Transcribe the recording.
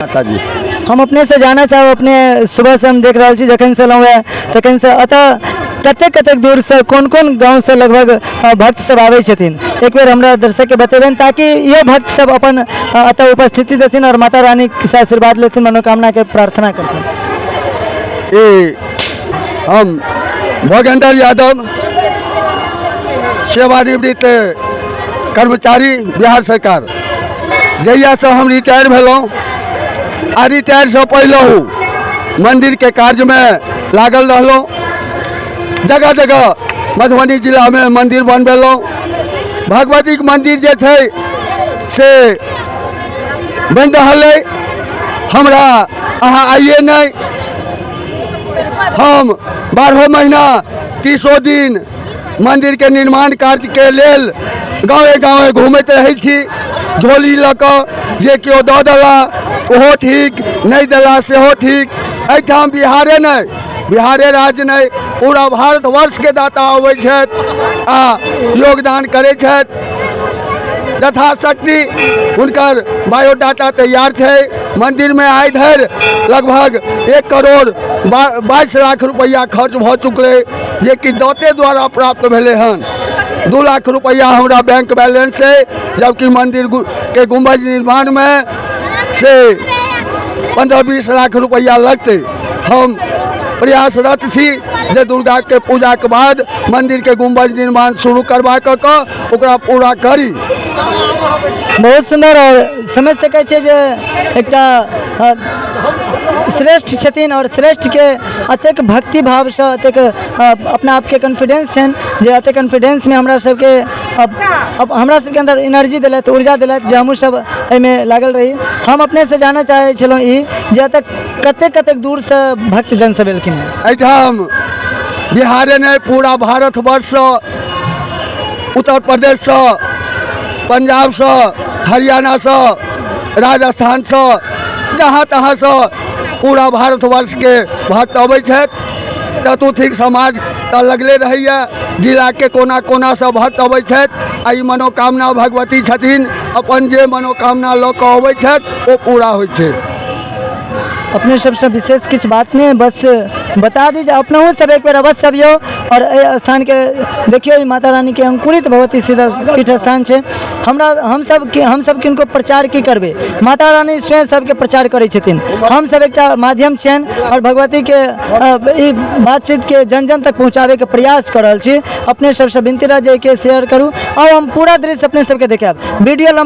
माताजी। हम अपने से जानऽ चाहब, अपने सुबह से हम देख रहल छी, जखन से एलहुँ हेँ तखन से एतऽ कतेक कतेक दूरसँ, कोन कोन गाँवसँ लगभग भक्त सब आबै छथिन, एक बेर हमरा दर्शकके बतेबनि ताकि इहो भक्त सब अपन एतऽ उपस्थिति देथिन आओर माता रानीसँ आशीर्वाद लेथिन, मनोकामनाके प्रार्थना करथिन। ई हम भोगेन्द्र यादव, सेवानिवृत्त कर्मचारी, बिहार सरकार। जहियासँ हम रिटायर भेलहुँ आ रिटायरसँ पहिलहु मन्दिरके कार्यमे लागल रहलहुँ। जगह जगह मधुबनी जिलामे मन्दिर बनबेलहुँ। भगवतीके मन्दिर जे छै से बनि रहल अइ। हमरा अहाँ आइए नहि, हम 12 महीना 30 दिन मन्दिरके निर्माण कार्यके लेल गाँवे गाँवे घूमैत रहै छी झोली लऽ कऽ। जे केओ दऽ देला ओहो ठीक, नहि देला सेहो ठीक। एहिठाम बिहारे नहि, बिहारे राज्य नहि, पूरा भारतवर्षके दाता अबै छथि आ योगदान करै छथि यथाशक्ति। हुनकर बायोडाटा तैयार छै। मन्दिरमे आइ धरि लगभग 1 करोड़ 22 लाख रुपैआ खर्च भऽ चुकलै, जेकि दाते द्वारा प्राप्त भेलै हन। 2 लाख रुपैआ हमरा बैंक बैलेंस छै, जबकि मन्दिर के गुम्बज निर्माणमे से 15-20 लाख रुपैआ लगतै। हम प्रयासरत छी जे दुर्गाके पूजाके बाद मन्दिरके गुम्बज निर्माण शुरू करबा कऽ कऽ ओकरा पूरा करी। बहुत सुन्दर। आओर समझ सकै छियै जे एकटा श्रेष्ठ छथिन आओर श्रेष्ठके एतेक भक्ति भावसँ एतेक अपना आपके कॉन्फिडेंस छनि जे एतेक कॉन्फिडेंसमे हमरा सबके अन्दर एनर्जी देलथि, ऊर्जा देलथि जे हमहूँ सब एहिमे लागल रही। हम अपनेसँ जानऽ चाहै छलहुँ ई जे एतऽ कतेक कतेक दूरसँ भक्तजन सब एलखिन हेँ? एहिठाम बिहारे नहि, पूरा भारतवर्षसँ, उत्तर प्रदेशसँ, पंजाबसँ, हरियाणासँ, राजस्थानसँ, जहाँ तहाँसँ पूरा भारतवर्षके भक्त अबै छथि। चतुर्थिक समाज तऽ लगले रहैए। जिलाके कोना कोनासँ भक्त अबै छथि आ ई मनोकामना, भगवती छथिन, अपन जे मनोकामना लऽ कऽ अबै छथि ओ पूरा होइ छै। अपने सबसँ विशेष किछु बात नहि, बस बता दी जे अपनहु सब एक बेर अवश्य अबियौ आओर एहि स्थानके देखियौ। ई माता रानीके अंकुरित भगवती सीधा पीठ स्थान छै। हमरा हमसब हमसब किनको प्रचार की करबै? माता रानी स्वयं सबके प्रचार करै छथिन। हमसब एकटा माध्यम छियनि आओर भगवतीके ई बातचीतके जन जन तक पहुँचाबैके प्रयास कऽ रहल छी। अपने सबसँ विनती रहत जे एहिके शेयर करू। आओर हम पूरा दृश्य अपने सबके देखायब। वीडियो लम्बा